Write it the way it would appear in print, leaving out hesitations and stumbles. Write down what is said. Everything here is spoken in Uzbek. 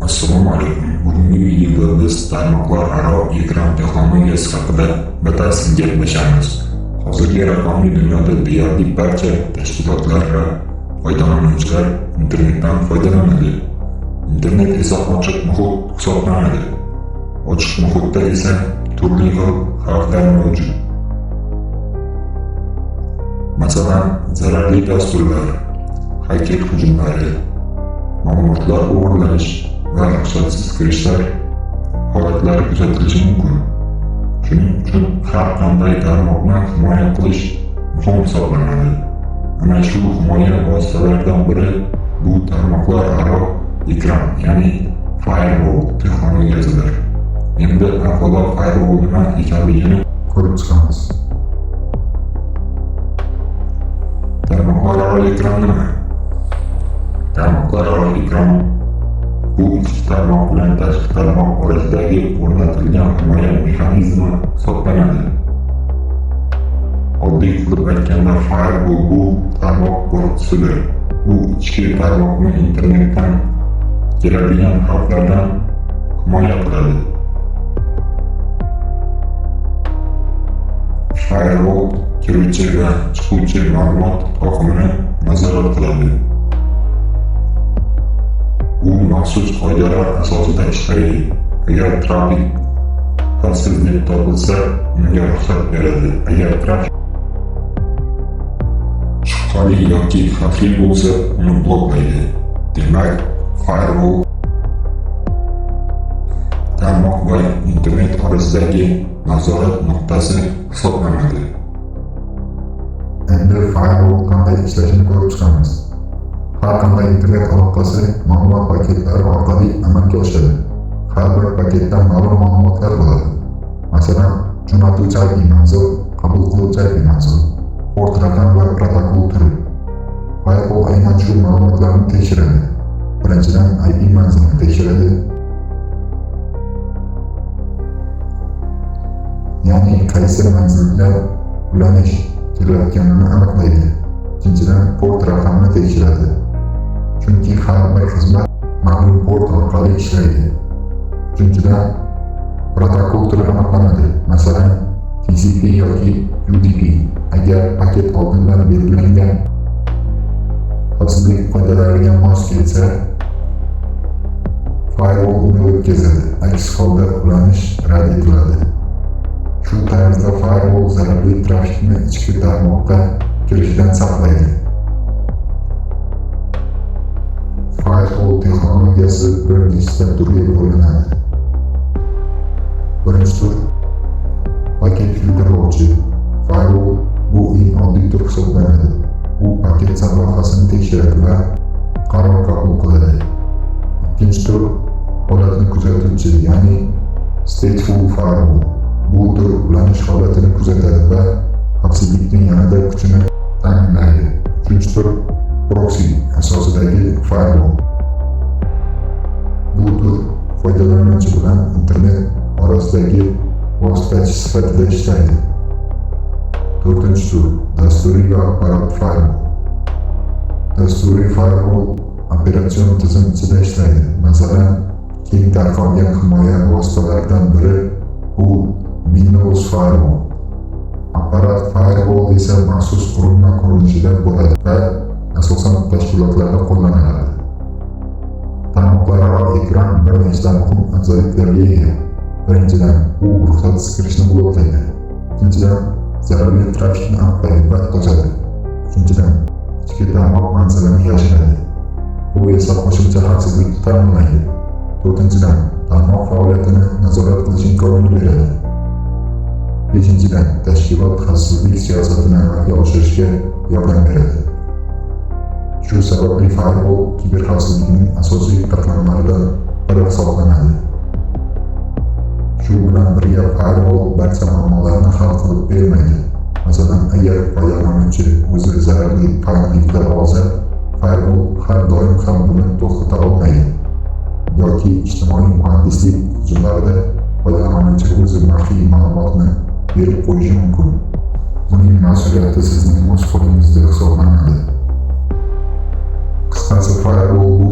Assalomu alaykum. Bugungi videoda biz tarmoqlararo ekran texnologiyasi haqida batafsil gaplashamiz. Hozirgi raqamli dunyoda deyarli barcha tashkilotlar va foydalanuvchilar internetdan foydalanadi. Internet esa ochiq muhit hisoblanadi. Ochiq muhitda esa turli xil xavflar mavjud. Masalan, zararli dasturlar, xaker hujumlari, ma'lumotlar o'g'irlash va ruxsatsiz kirishlar holatlari kuzatilishi mumkin. Shuning uchun har qanday tarmoqni himoya qilish muhim hisoblanadi. Ana shu himoya vositalaridan biri bu tarmoqlararo ekran, ya'ni firewall texnologiyasidir. Endi avvalo firewall nima ekanligini ko'rib chiqamiz. Tarmoqlararo ekran nima? Tarmoqlararo ekran bu ichki tarmoq bilan tashqi tarmoq orasidagi o'rnatilgan himoya mexanizmi hisoblanadi. Oddiy qilib aytganda, firewall bu tarmoq qo'riqchisidir. U ichki tarmoqni internetdan keladigan xavflardan himoya qiladi. Firewall kiruvchi va chiquvchi ma'lumot oqimini nazorat qiladi. U maxsus qoidalar asosida ishlaydi. Agar trafik xavfsiz deb topilsa, unga ruxsat beradi. Agar trafik shubhali yoki xavfli bo'lsa, uni bloklaydi. Demak, firewall tarmoq va internet orasidagi nazorat nuqtasi hisoblanadi. Endi firewall qanday ishlashini ko'rib chiqamiz. Har qanday internet aloqasi ma'lumot paketlari orqali amalga oshadi. Har bir paketda ma'lum ma'lumotlar bo'ladi. Masalan, jo'natuvchi IP manzil, qabul qiluvchi IP manzil, port raqam va protokol turi. Firewall aynan shu ma'lumotlarni tekshiradi. Birinchidan, IP manzilini tekshiradi. Ya'ni qaysi manzilga ulanish kelayotganini aniqlaydi. Ikkinchidan, port raqamini tekshiradi. Chunki har bir xizmat ma'lum port orqali ishlaydi. Uchinchidan, protokol turi aniqlanadi. Masalan, TCP yoki UDP. Agar paket oldindan belgilangan xavfsizlik qoidalariga mos kelsa, firewall uni o'tkazadi. Aks holda ulanish rad etiladi. Shu tarzda firewall zararli trafikni ichki tarmoqqa kirishidan saqlaydi. Firewall texnologiyasi bir nechta turga bo'linadi. Birinchi tur paket filtrlovchi. Firewall bu eng oddiy tur hisoblanadi. U paket sarlavhasini tekshiradi va qaror qabul qiladi. Ikkinchi tur holatni kuzatuvchi, ya'ni stateful firewall. Bu tur ulanish holatini kuzatadi va xavfsizlikning yanada kuchini ta'minlaydi. Uchinchi tur proxy asosidagi firewall. Bu tur foydalanuvchi bilan internet orasidagi vositachi sifatida ishlaydi. To'rtinchi tur dasturiy va apparat firewall. Dasturiy firewall operatsion tizim ichida ishlaydi. Masalan, keng tarqalgan himoya vositalaridan biri bu Windows Firewall. Apparat firewall esa maxsus qurilma ko'rinishida bo'ladi va asosan tashkilotlarda qo'llaniladi. Tarmoqlararo ekran bir nechta muhim afzalliklarga ega. Birinchidan, u ruxsatsiz kirishni bloklaydi. Ikkinchidan, zararli trafikni aniqlaydi va to'sadi. Uchinchidan, ichki tarmoq manzilini yashiradi. Bu esa qo'shimcha xavfsizlikni ta'minlaydi. To'rtinchidan, tarmoq faoliyatini nazorat qilish imkonini beradi. Beshinchidan, tashkilot xavfsizlik siyosatini amalga oshirishga yordam beradi. Shu sababli firewall kiberxavfsizlikning asosiy qatlamlaridan biri hisoblanadi. Shu bilan birga firewall barcha muammolarni hal qilib bermaydi. Masalan, agar foydalanuvchi o'zi zararli faylni yuklab olsa, firewall har doim ham buni to'xtata olmaydi. Yoki ijtimoiy muhandislik hujumlarida foydalanuvchi o'zi maxfiy ma'lumotni berib qo'yishi mumkin. Buning mas'uliyati sizning o'z qo'lingizda hisoblanadi. Qisqasi, firewall bu